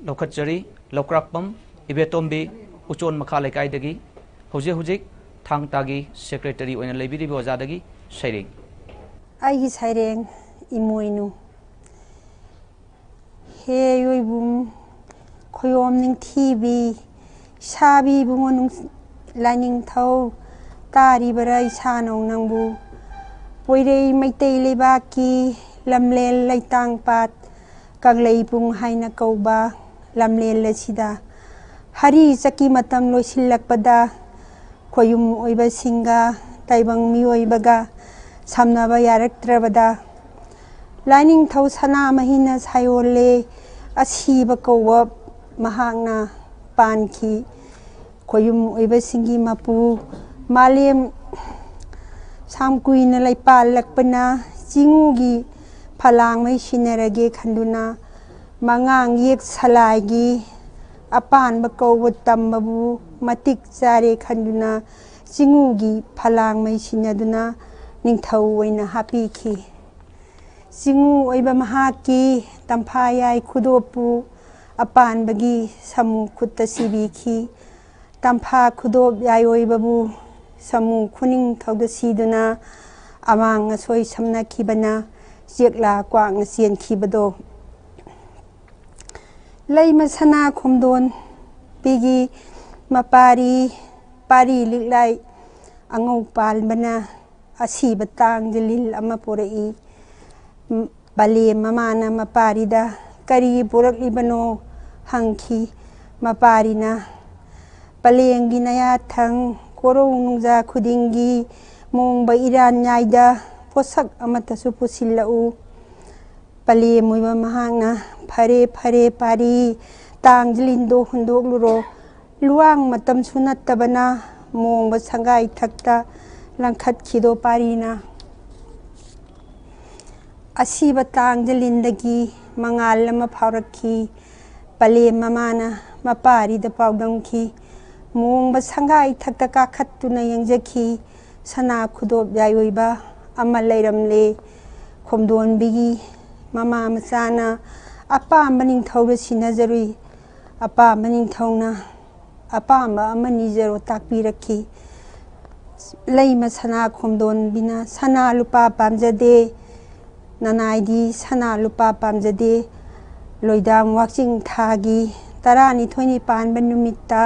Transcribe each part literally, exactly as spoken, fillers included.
ꯂꯧꯈꯠꯆꯔꯤ꯫ ꯂꯧꯀ꯭ꯔꯥꯛꯄꯝ ꯏꯕꯦꯇꯣꯝꯕꯤ, ꯎꯆꯣꯟ ꯃꯈꯥ ꯂꯩꯀꯥꯏꯗꯒꯤ꯫ ꯍꯧꯖꯤꯛ ꯍꯧꯖꯤꯛ ꯊꯥꯡ ꯇꯥꯒꯤ ꯁꯦꯀ꯭ꯔꯦꯇꯔꯤ ꯑꯣꯏꯅ ꯂꯩꯕꯤꯔꯤꯕ ꯑꯣꯖꯥꯗꯒꯤ ꯁꯩꯔꯦꯡ꯫ ꯑꯩꯒꯤ ꯁꯩꯔꯦꯡ ꯏꯃꯣꯏꯅꯨ꯫ ꯍꯦ ꯌꯣꯏꯕꯨꯝ ꯈꯣꯌꯣꯝ ꯅꯤꯡꯊꯤꯕꯤ, ꯏꯁꯥꯕꯤ ꯏꯕꯨꯡꯉꯣ ꯅꯨꯡ-, ꯂꯥꯏꯅꯤꯡꯊꯧ, ꯇꯥꯔꯤꯕꯔꯥ ꯏꯁꯥꯅꯧ ꯅꯪꯕꯨ? ꯄꯣꯏꯔꯩ ꯃꯩꯇꯩ ꯂꯩꯕꯥꯛꯀꯤ ꯂꯝꯂꯦꯟ ꯂꯩꯇꯥꯡ ꯄꯥꯠ, ꯀꯪꯂꯩꯕꯨꯡ ꯍꯥꯏꯅ ꯀꯧꯕ ꯂꯝꯂꯦꯟ ꯑꯁꯤꯗ ꯍꯔꯤ ꯆꯠꯀꯤ ꯃꯇꯝ ꯂꯣꯏꯁꯤꯜꯂꯛꯄꯗ, ꯈꯣꯌꯨꯝ ꯑꯣꯏꯕꯁꯤꯡꯒ ꯇꯥꯏꯕꯪ ꯃꯤꯑꯣꯏꯕꯒ ꯁꯝꯅꯕ ꯌꯥꯔꯛꯇ꯭ꯔꯕꯗ, ꯂꯥꯏꯅꯤꯡꯊꯧ ꯁꯅꯥꯃꯍꯤꯅ ꯁꯥꯏꯑꯣꯜꯂꯦ꯫ ꯑꯁꯤꯕ ꯀꯧꯕ ꯃꯍꯥꯛꯅ ꯄꯥꯟꯈꯤ꯫ ꯈꯣꯌꯨꯝ ꯑꯣꯏꯕꯁꯤꯡꯒꯤ ꯃꯄꯨ ꯃꯥꯂꯦꯝ ꯁꯥꯝ ꯀꯨꯏꯅ ꯂꯩꯄꯥꯜꯂꯛꯄꯅ ꯆꯤꯡꯉꯨꯒꯤ ꯐꯂꯥꯡꯃꯩ ꯁꯤꯟꯅꯔꯒꯦ ꯈꯟꯗꯨꯅ, ꯃꯉꯥꯡ ꯌꯦꯛ ꯁꯂꯥꯏꯒꯤ ꯑꯄꯥꯟꯕ ꯀꯧꯕ ꯇꯝꯕꯕꯨ ꯃꯇꯤꯛ ꯆꯥꯔꯦ ꯈꯟꯗꯨꯅ, ꯆꯤꯡꯉꯨꯒꯤ ꯐꯂꯥꯡꯃꯩ ꯁꯤꯟꯅꯗꯨꯅ ꯅꯤꯡꯊꯧ ꯑꯣꯏꯅ ꯍꯥꯞꯄꯤꯈꯤ꯫ ꯆꯤꯡꯉꯨ ꯑꯣꯏꯕ ꯃꯍꯥꯛꯀꯤ ꯇꯝꯐꯥ ꯌꯥꯏ ꯈꯨꯗꯣꯞꯄꯨ ꯑꯄꯥꯟꯕꯒꯤ ꯁꯥꯃꯨ ꯈꯨꯠꯇ ꯁꯤꯕꯤꯈꯤ꯫ ꯇꯝꯐꯥ ꯈꯨꯗꯣꯞ ꯌꯥꯏꯑꯣꯏꯕꯕꯨ ꯁꯥꯃꯨ ꯈꯨꯅꯤꯡꯊꯧꯗ ꯁꯤꯗꯨꯅ ꯑꯃꯥꯡ ꯑꯁꯣꯏ ꯁꯝꯅꯈꯤꯕꯅ ꯆꯦꯛꯂꯥ ꯀ꯭ꯋꯥꯛꯅ ꯆꯦꯟꯈꯤꯕꯗꯣ꯫ ꯂꯩꯃ ꯁꯅꯥ ꯈꯣꯝꯗꯣꯟꯕꯤꯒꯤ ꯃꯄꯥꯔꯤ ꯄꯥꯔꯤ ꯂꯤꯛꯂꯥꯏ ꯑꯉꯧ ꯄꯥꯟꯕꯅ ꯑꯁꯤꯕ ꯇꯥꯡ ꯖꯤꯂꯤꯜ ꯑꯃ ꯄꯨꯔꯛꯏ꯫ ꯄꯂꯦꯝ ꯃꯃꯥꯅ ꯃꯄꯥꯔꯤꯗ "ꯀꯔꯤ ꯄꯨꯔꯛꯂꯤꯕꯅꯣ?" ꯍꯪꯈꯤ꯫ ꯃꯄꯥꯔꯤꯅ "ꯄꯂꯦꯝꯒꯤ ꯅꯌꯥꯊꯪ ꯀꯣꯔꯧ ꯅꯨꯡꯖꯥ ꯈꯨꯗꯤꯡꯒꯤ ꯃꯣꯡꯕ ꯏꯔꯥꯟ ꯌꯥꯏꯗ ꯄꯣꯠꯁꯛ ꯑꯃꯠꯇꯁꯨ ꯄꯨꯁꯤꯜꯂꯛꯎ"꯫ ꯄꯂꯦꯝ ꯑꯣꯏꯕ ꯃꯍꯥꯛꯅ "ꯐꯔꯦ ꯐꯔꯦ ꯄꯥꯔꯤ, ꯇꯥꯡ ꯖꯤꯂꯤꯟꯗꯣ ꯍꯨꯟꯗꯣꯛꯂꯨꯔꯣ"꯫ ꯂꯨꯋꯥꯡ ꯃꯇꯝꯁꯨ ꯅꯠꯇꯕꯅ ꯃꯣꯡꯕ ꯁꯪꯒꯥꯏ ꯊꯛꯇ ꯂꯪꯈꯠꯈꯤꯗꯣ ꯄꯥꯔꯤꯅ꯫ ꯑꯁꯤꯕ ꯇꯥꯡ ꯖꯤꯂꯤꯟꯗꯒꯤ ꯃꯉꯥꯜ ꯑꯃ ꯐꯥꯎꯔꯛꯈꯤ꯫ ꯄꯂꯦꯝ ꯃꯃꯥꯅ ꯃꯄꯥꯔꯤꯗ ꯄꯥꯎꯗꯝꯈꯤ꯫ ꯃꯣꯡꯕ ꯁꯪꯒꯥꯏ ꯊꯛꯇ ꯀꯥꯈꯠꯇꯨꯅ ꯌꯦꯡꯖꯈꯤ꯫ ꯁꯅꯥ ꯈꯨꯗꯣꯞ ꯌꯥꯏꯑꯣꯏꯕ ꯑꯃ ꯂꯩꯔꯝꯂꯦ꯫ ꯈꯣꯝꯗꯣꯟꯕꯤꯒꯤ ꯃꯃꯥ ꯃꯆꯥꯅ ꯑꯄꯥꯝꯕ ꯅꯤꯡꯊꯧꯗ ꯁꯤꯟꯅꯖꯔꯨꯏ꯫ ꯑꯄꯥꯝꯕ ꯅꯤꯡꯊꯧꯅ ꯑꯄꯥꯝꯕ ꯑꯃ ꯅꯤꯖꯔꯣ ꯇꯥꯛꯄꯤꯔꯛꯈꯤ꯫ ꯂꯩꯃ ꯁꯅꯥ ꯈꯣꯝꯗꯣꯟꯕꯤꯅ ꯁꯅꯥ ꯂꯨꯄꯥ ꯄꯥꯝꯖꯗꯦ, ꯅꯅꯥꯏꯗꯤ ꯁꯅꯥ ꯂꯨꯄꯥ ꯄꯥꯝꯖꯗꯦ꯫ ꯂꯣꯏꯗꯥꯝ ꯋꯥꯛꯆꯤꯡ ꯊꯥꯒꯤ ꯇꯔꯥꯅꯤꯊꯣꯏꯅꯤ ꯄꯥꯟꯕ ꯅꯨꯃꯤꯠꯇ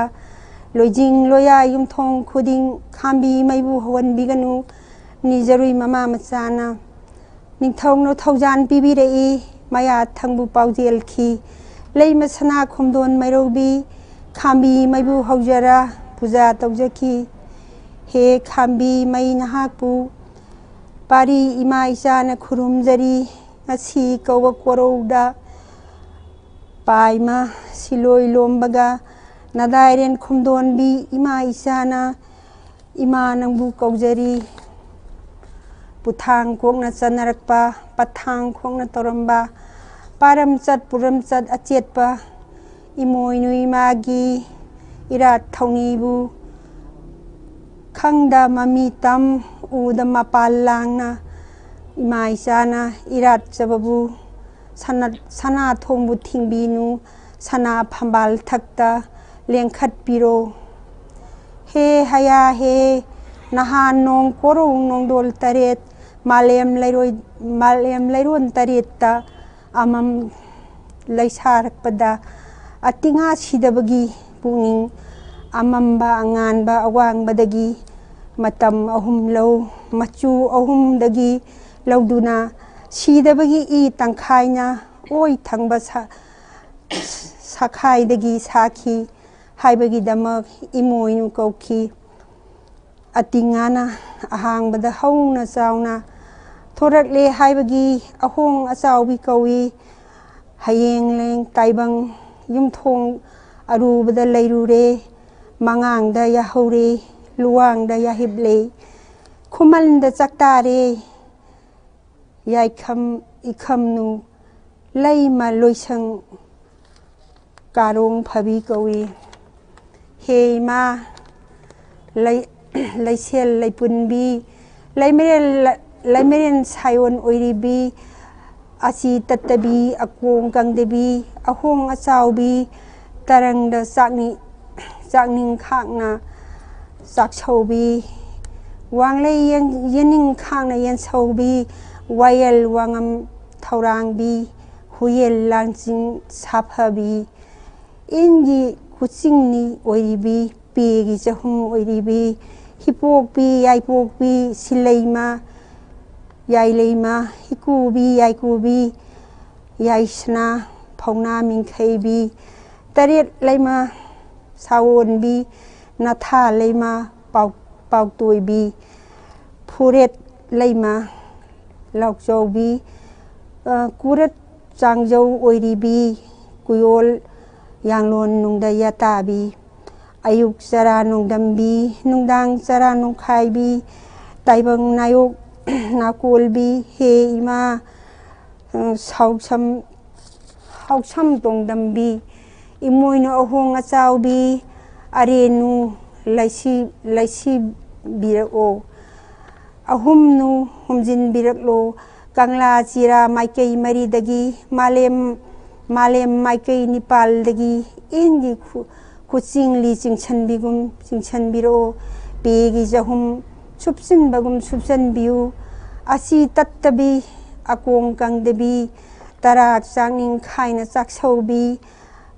ꯂꯣꯏꯖꯤꯡ ꯂꯣꯌꯥ ꯌꯨꯝꯊꯣꯡ ꯈꯨꯗꯤꯡ ꯈꯥꯝꯕꯤ ꯃꯩꯕꯨ ꯍꯧꯍꯟꯕꯤꯒꯅꯨ ꯅꯤꯖꯔꯨꯏ ꯃꯃꯥ ꯃꯆꯥꯅ꯫ ꯅꯤꯡꯊꯧꯅ ꯊꯧꯖꯥꯟ ꯄꯤꯕꯤꯔꯛꯏ ꯃꯌꯥ ꯊꯪꯕꯨ ꯄꯥꯎꯖꯦꯜꯈꯤ꯫ ꯂꯩꯃ ꯁꯅꯥ ꯈꯣꯝꯗꯣꯟ ꯃꯩꯔꯧꯕꯤ ꯈꯥꯝꯕꯤ ꯃꯩꯕꯨ ꯍꯧꯖꯔ ꯄꯨꯖꯥ ꯇꯧꯖꯈꯤ꯫ ꯍꯦ ꯈꯥꯝꯕꯤ ꯃꯩ ꯅꯍꯥꯛꯄꯨ ꯄꯥꯔꯤ ꯏꯃꯥ ꯏꯆꯥꯅ ꯈꯨꯔꯨꯝꯖꯔꯤ꯫ ꯉꯁꯤ ꯀꯧꯕ ꯀꯣꯔꯧꯗ ꯄꯥꯏꯃ ꯁꯤꯂꯣꯏ ꯂꯣꯝꯕꯒ ꯅꯗꯥꯏꯔꯦꯟ ꯈꯨꯝꯗꯣꯟꯕꯤ ꯏꯃꯥ ꯏꯆꯥꯅ ꯏꯃꯥ ꯅꯪꯕꯨ ꯀꯧꯖꯔꯤ꯫ ꯄꯨꯊꯥꯡ ꯀꯣꯛꯅ ꯆꯠꯅꯔꯛꯄ ꯄꯊꯥꯡ ꯈꯣꯡꯅ ꯇꯧꯔꯝꯕ ꯄꯥꯔꯝꯆꯠ ꯄꯨꯔꯝꯆꯠ ꯑꯆꯦꯠꯄ ꯏꯃꯣꯏꯅꯨ ꯏꯃꯥꯒꯤ ꯏꯔꯥꯠ ꯊꯧꯅꯤꯕꯨ ꯈꯪꯗ ꯃꯃꯤ ꯇꯝ ꯎꯗ ꯃꯄꯥꯜ ꯂꯥꯡꯅ ꯏꯃꯥ ꯏꯆꯥꯅ ꯏꯔꯥꯠꯆꯕꯕꯨ ꯁꯅꯥ ꯊꯣꯡꯕꯨ ꯊꯤꯡꯕꯤꯅꯨ꯫ ꯁꯅꯥ ꯐꯝꯕꯥꯜ ꯊꯛꯇ ꯂꯦꯡꯈꯠꯄꯤꯔꯣ꯫ ꯍꯦ ꯍꯌꯥ ꯍꯦ ꯅꯍꯥꯟ ꯅꯣꯡ ꯀꯣꯔꯧ ꯅꯣꯡꯗꯣꯜ ꯇꯔꯦꯠ ꯃꯥꯂꯦꯝ ꯂꯩꯔꯣꯏ ꯃꯥꯂꯦꯝ ꯂꯩꯔꯣꯟ ꯇꯔꯦꯠꯇ ꯑꯃꯝ ꯂꯩꯁꯥꯔꯛꯄꯗ ꯑꯇꯤꯉꯥ ꯁꯤꯗꯕꯒꯤ ꯄꯨꯛꯅꯤꯡ ꯑꯃꯝꯕ ꯑꯉꯥꯟꯕ ꯑꯋꯥꯡꯕꯗꯒꯤ ꯃꯇꯝ ꯑꯍꯨꯝ ꯂꯧ ꯃꯆꯨ ꯑꯍꯨꯝꯗꯒꯤ ꯂꯧꯗꯨꯅ ꯁꯤꯗꯕꯒꯤ ꯏ ꯇꯪꯈꯥꯏꯅ ꯑꯣꯏ ꯊꯪꯕ ꯁꯥꯈꯥꯏꯗꯒꯤ ꯁꯥꯈꯤ ꯍꯥꯏꯕꯒꯤꯗꯃꯛ ꯏꯃꯣꯏꯅꯨ ꯀꯧꯈꯤ꯫ ꯑꯇꯤꯉꯥꯅ ꯑꯍꯥꯡꯕꯗ ꯍꯧꯅ ꯆꯥꯎꯅ ꯊꯣꯔꯛꯂꯦ ꯍꯥꯏꯕꯒꯤ ꯑꯍꯣꯡ ꯑꯆꯥꯎꯕꯤ ꯀꯧꯏ꯫ ꯍꯌꯦꯡ ꯂꯦꯡ ꯇꯥꯏꯕꯪ ꯌꯨꯝꯊꯣꯡ ꯑꯔꯨꯕꯗ ꯂꯩꯔꯨꯔꯦ꯫ ꯃꯉꯥꯡꯗ ꯌꯥꯍꯧꯔꯦ, ꯂꯨꯋꯥꯡꯗ ꯌꯥꯍꯤꯞꯂꯦ, ꯈꯨꯃꯟꯗ ꯆꯥꯛꯇꯥꯔꯦ꯫ ꯌꯥꯏꯈꯝ ꯏꯈꯝꯅꯨ ꯂꯩꯃ ꯂꯣꯏꯁꯪ ꯀꯥꯔꯣꯡ ꯐꯕꯤ ꯀꯧꯏ꯫ ꯍꯦ ꯏꯃꯥ ꯂꯩꯁꯦꯜ ꯂꯩꯄꯨꯟꯕꯤ ꯂꯩꯃꯔꯦꯟ ꯂꯩꯃꯔꯦꯟ ꯁꯥꯌꯣꯟ ꯑꯣꯏꯔꯤꯕꯤ ꯑꯁꯤ ꯇꯠꯇꯕꯤ, ꯑꯀꯣꯡ ꯀꯪꯗꯕꯤ, ꯑꯍꯣꯡ ꯑꯆꯥꯎꯕꯤ, ꯇꯔꯪꯗ ꯆꯥꯛꯅꯤ-, ꯆꯥꯛꯅꯤꯡ ꯈꯥꯛꯅ ꯆꯥꯛꯁꯧꯕꯤ, ꯋꯥꯡꯂꯩ ꯌꯦꯟ-, ꯌꯦꯅꯤꯡ ꯈꯥꯛꯅ ꯌꯦꯟꯁꯧꯕꯤ, ꯋꯥꯌꯦꯜ ꯋꯥꯉꯝ ꯊꯧꯔꯥꯡꯕꯤ, ꯍꯨꯌꯦꯜ ꯂꯥꯡꯆꯤꯡ ꯁꯥꯐꯕꯤ, ꯏꯟꯒꯤ ꯈꯨꯆꯤꯡꯅꯤ ꯑꯣꯏꯔꯤꯕꯤ, ꯄꯦꯒꯤ ꯆꯍꯨꯝ ꯑꯣꯏꯔꯤꯕꯤ, ꯍꯤꯄꯣꯛꯄꯤ, ꯌꯥꯏꯄꯣꯛꯄꯤ, ꯁꯤꯂꯩꯃ, ꯌꯥꯏꯂꯩꯃ, ꯍꯤꯀꯨꯕꯤ, ꯌꯥꯏꯀꯨꯕꯤ, ꯌꯥꯏꯁꯅꯥ, ꯐꯧꯅꯥ ꯃꯤꯡꯈꯩꯕꯤ, ꯇꯔꯦꯠ ꯂꯩꯃ, ꯁꯥꯋꯣꯟꯕꯤ, ꯅꯊꯥ ꯂꯩꯃ, ꯄꯥꯎ-, ꯄꯥꯎꯇꯣꯏꯕꯤ, ꯐꯨꯔꯦꯠ ꯂꯩꯃ, ꯂꯥꯎꯆꯧꯕꯤ, ꯑ, ꯀꯨꯔꯠ ꯆꯥꯡꯖꯧ ꯑꯣꯏꯔꯤꯕꯤ, ꯀꯨꯌꯣꯜ ꯌꯥꯡꯂꯣꯟ ꯅꯨꯡꯗ ꯌꯥꯇꯥꯕꯤ, ꯑꯌꯨꯛ ꯆꯔꯥ ꯅꯨꯡꯗꯝꯕꯤ, ꯅꯨꯡꯗꯥꯡ ꯆꯔꯥ ꯅꯨꯡꯈꯥꯏꯕꯤ, ꯇꯥꯏꯕꯪ ꯅꯥꯌꯣꯛ ꯅꯥꯀꯣꯜꯕꯤ, ꯍꯦ ꯏꯃꯥ, ꯁꯥꯎꯁꯝ, ꯍꯥꯎꯁꯝ ꯇꯣꯡꯗꯝꯕꯤ, ꯏꯃꯣꯏꯅꯨ ꯑꯍꯣꯡ ꯑꯆꯥꯎꯕꯤ, ꯑꯔꯦꯅꯨ ꯂꯩꯁꯤ-, ꯂꯩꯁꯤꯕꯤꯔꯛꯑꯣ꯫ ꯑꯍꯨꯝꯅꯨ ꯍꯨꯝꯖꯤꯟꯕꯤꯔꯛꯂꯣ꯫ ꯀꯪꯂꯥ ꯆꯤꯔꯥ ꯃꯥꯏꯀꯩ ꯃꯔꯤꯗꯒꯤ, ꯃꯥꯂꯦꯝ, ꯃꯥꯂꯦꯝ ꯃꯥꯏꯀꯩ ꯅꯤꯄꯥꯜꯗꯒꯤ ꯏꯟꯒꯤ ꯈꯨ-, ꯈꯨꯠꯆꯤꯡꯂꯤ ꯆꯤꯡꯁꯟꯕꯤꯒꯨꯝ ꯆꯤꯡꯁꯟꯕꯤꯔꯛꯑꯣ꯫ ꯄꯦꯒꯤ ꯆꯍꯨꯝ ꯁꯨꯞꯆꯤꯟꯕꯒꯨꯝ ꯁꯨꯞꯆꯟꯕꯤꯌꯨ꯫ ꯑꯁꯤ ꯇꯠꯇꯕꯤ, ꯑꯀꯣꯡ ꯀꯪꯗꯕꯤ, ꯇꯔꯥ ꯆꯥꯛꯅꯤꯡ ꯈꯥꯏꯅ ꯆꯥꯛꯁꯧꯕꯤ,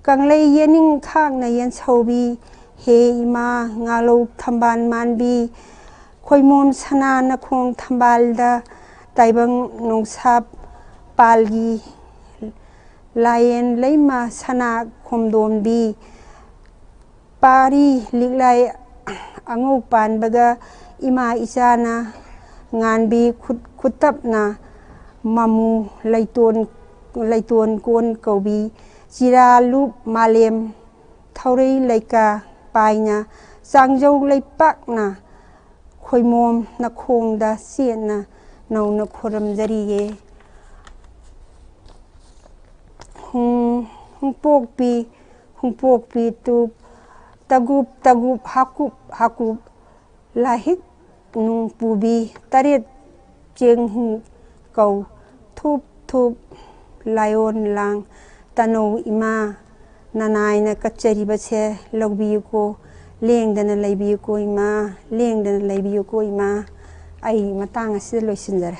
ꯀꯪꯂꯩ ꯌꯦꯅꯤꯡ ꯈꯥꯛꯅ ꯌꯦꯟꯁꯧꯕꯤ, ꯍꯦ ꯏꯃꯥ ꯉꯥꯂꯧ ꯊꯝꯕꯥꯜ ꯃꯥꯟꯕꯤ, ꯈꯣꯏꯃꯣꯝ ꯁꯅꯥ ꯅꯈꯣꯡ ꯊꯝꯕꯥꯜꯗ, ꯇꯥꯏꯕꯪ ꯅꯣꯡꯁꯥꯞ ꯄꯥꯜꯒꯤ ꯂꯥꯌꯦꯟ ꯂꯩꯃ ꯁꯅꯥ ꯈꯣꯝꯗꯣꯝꯕꯤ, ꯄꯥꯔꯤ ꯂꯤꯛꯂꯥꯏ ꯑꯉꯧ ꯄꯥꯟꯕꯒ, ꯏꯃꯥ ꯏꯆꯥꯅ ꯉꯥꯟꯕꯤ ꯈꯨꯠ-, ꯈꯨꯠꯇꯞꯅ ꯃꯃꯨ ꯂꯩꯇꯣꯟ, ꯂꯩꯇꯣꯟ ꯀꯣꯟ ꯀꯧꯕꯤ, ꯆꯤꯔꯥꯂꯨꯞ ꯃꯥꯂꯦꯝ ꯊꯧꯔꯩ ꯂꯩꯀꯥ ꯄꯥꯏꯅ, ꯆꯥꯡꯖꯧ ꯂꯩꯄꯥꯛꯅ ꯈꯣꯏꯃꯣꯝ ꯅꯈꯣꯡꯗ ꯆꯦꯠꯅ ꯅꯧꯅ ꯈꯨꯔꯨꯝꯖꯔꯤꯌꯦ꯫ ꯍꯨꯡ-, ꯍꯨꯡꯄꯣꯛꯄꯤ, ꯍꯨꯡꯄꯣꯛꯄꯤ ꯇꯨꯞ, ꯇꯒꯨꯞ ꯇꯒꯨꯞ, ꯍꯥꯀꯨꯞ ꯍꯥꯀꯨꯞ, ꯂꯥꯍꯤꯛ ꯅꯨꯡ ꯄꯨꯕꯤ, ꯇꯔꯦꯠ ꯆꯦꯡꯍꯤꯡ ꯀꯧ, ꯊꯨꯞ ꯊꯨꯞ ꯂꯥꯏꯑꯣꯟ ꯂꯥꯡ ꯇꯅꯧ ꯏꯃꯥ, ꯅꯅꯥꯏꯅ ꯀꯠꯆꯔꯤꯕꯁꯦ ꯂꯧꯕꯤꯌꯨꯀꯣ, ꯂꯦꯡꯗꯅ ꯂꯩꯕꯤꯌꯨꯀꯣ ꯏꯃꯥ, ꯂꯦꯡꯗꯅ ꯂꯩꯕꯤꯌꯨꯀꯣ ꯏꯃꯥ꯫ ꯑꯩ ꯃꯇꯥꯡ ꯑꯁꯤꯗ ꯂꯣꯏꯁꯤꯟꯖꯔꯦ꯫